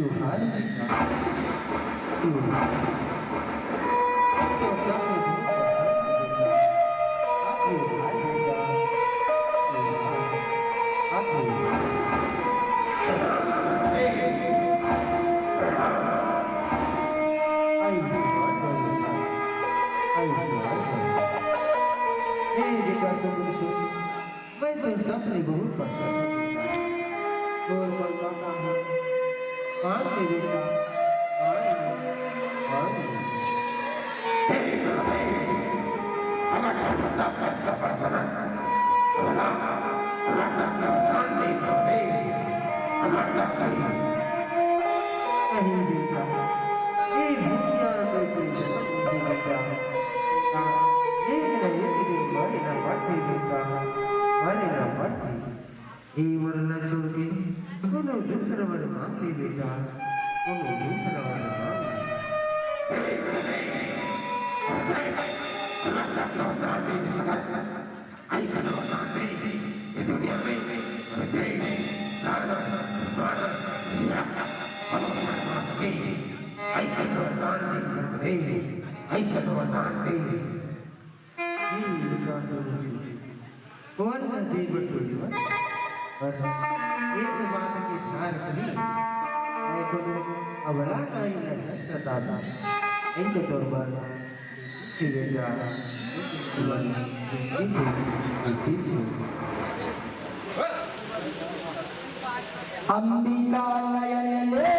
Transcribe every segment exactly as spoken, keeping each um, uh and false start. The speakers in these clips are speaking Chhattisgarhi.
तू हार बेटा, तू हार। मैं तो अपना कोई बहुत पसंद है बेटा। आप ये हार बेटा, ये हार, आप ये हार। आयुष्मान भव बेटा, आयुष्मान भव। हे बेटा, सुन, सुन। मैं तोर दम ले बहुत पसंद हूँ बेटा। तोर मन माता है। मान ले बेटा, मान ले, मान ले। हे गुरुदेव, हमर देवता पर तपस्या, तोला, हमर तक के वरदान दे गुरुदेव, हमर तक के। नहीं बेटा, ये दुनिया में तो जन्म दे बेटा। एक न एक दिन मरे ला पड़थे बेटा, मरे ला पड़थे। ए वर ला छोड़ के कोनो दूसरा वर मांग ले बेटा, कोनो दूसरा वर मांग ले। अइसन वरदान दे, ये दुनिया में अइसन वरदान दे, अइसन वरदान दे। हे विकास रूपी, कौन न देव तुझ पर? पर एक बात के ध्यान रखनी, मैं कोनो अबला नारी न जन सताता। एक तोर बर, तेरे जा, जीवन, जीवन, जीवन। अंबिका नयन ले,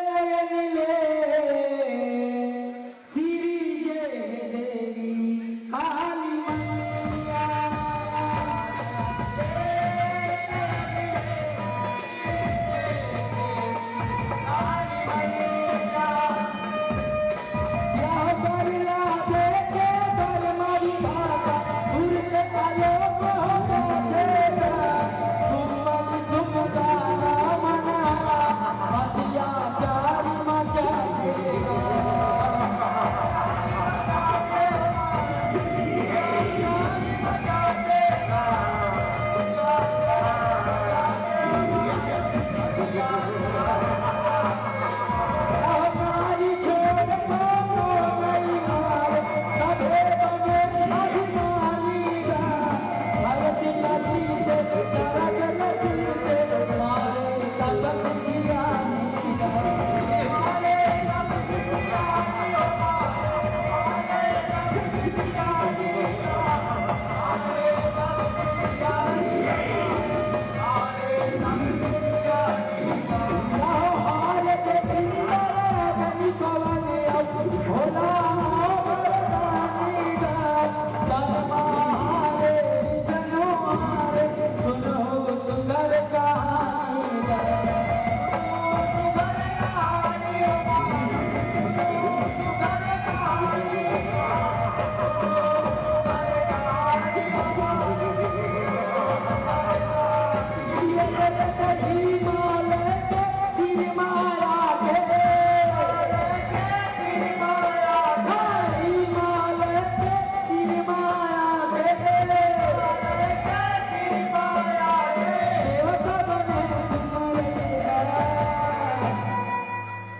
नयन ले, श्री जय देवी काली मैया।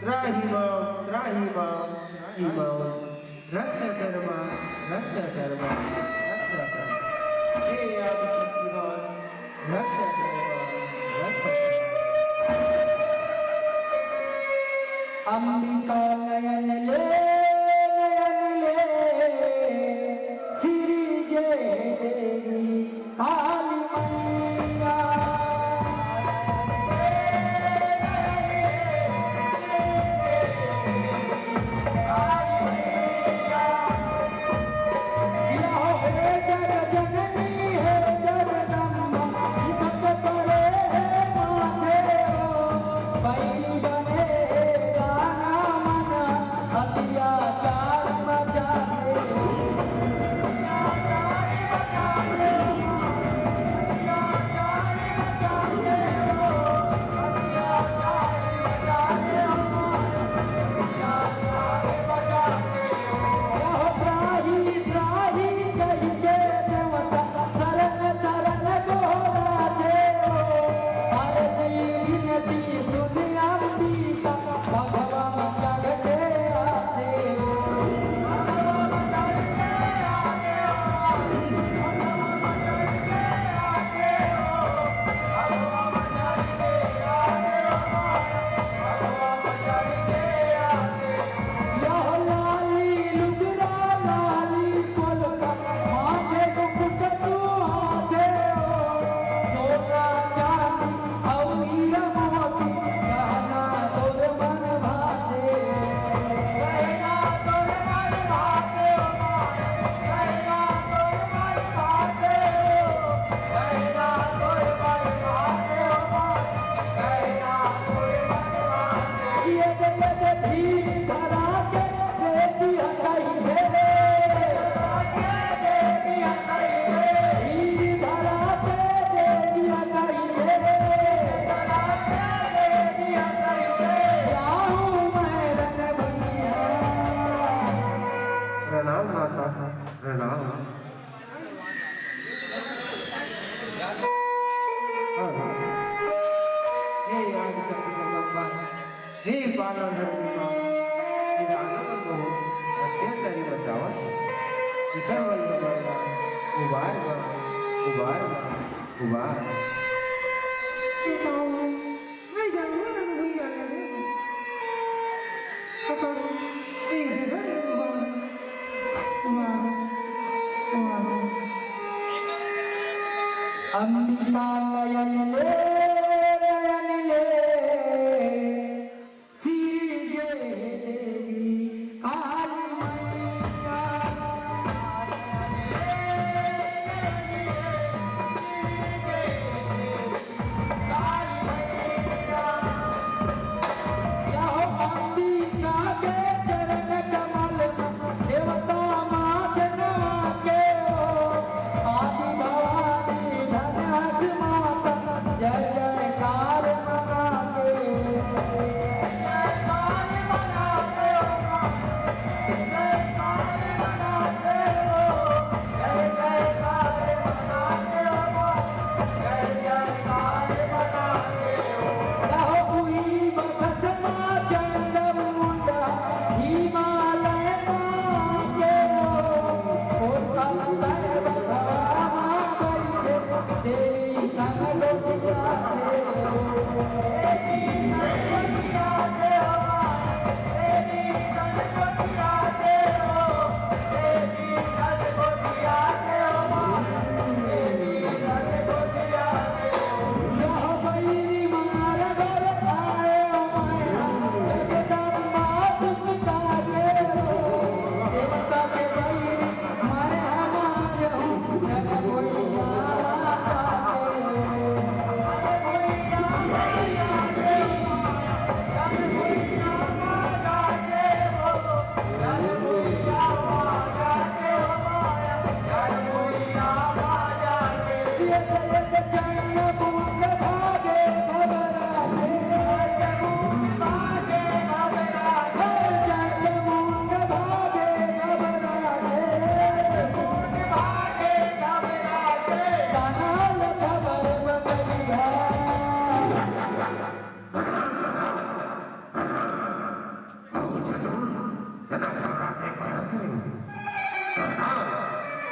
त्राहि मां, त्राहि मां, त्राहि मां। रक्षा कर मां, रक्षा कर मां, रक्षा कर। हे आदि शक्ति भवानी, रक्षा कर मां, रक्षा कर। अंबिका नयन ले, नयन ले, श्री जय देवी काली मैया। प्रणाम माता, प्रणाम। हे आदि शक्ति जगदम्बा, हे पालन धरती माँ, ये दानव मन बहुत अत्याचारी मचावत हे। इकर मन ल उबार माँ, उबार माँ, उबार। मैं जानवर रंग भैया लगे। पकड़, एक जगह वाह, वाह। अंबिका नयन ले, नयन ले, सिरजे देवी काली मैया। जाहो अंबिका के चरण कमल, देवता माथ नवा के हो। आदि भवानी धन हस माता, जय जयकार मना के।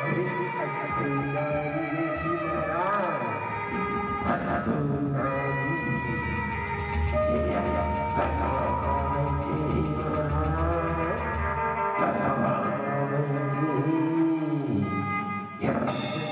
अरे, अरे, देखी महाराज। अरे, तो रानी, जय भगवान की महाराज, भगवान की।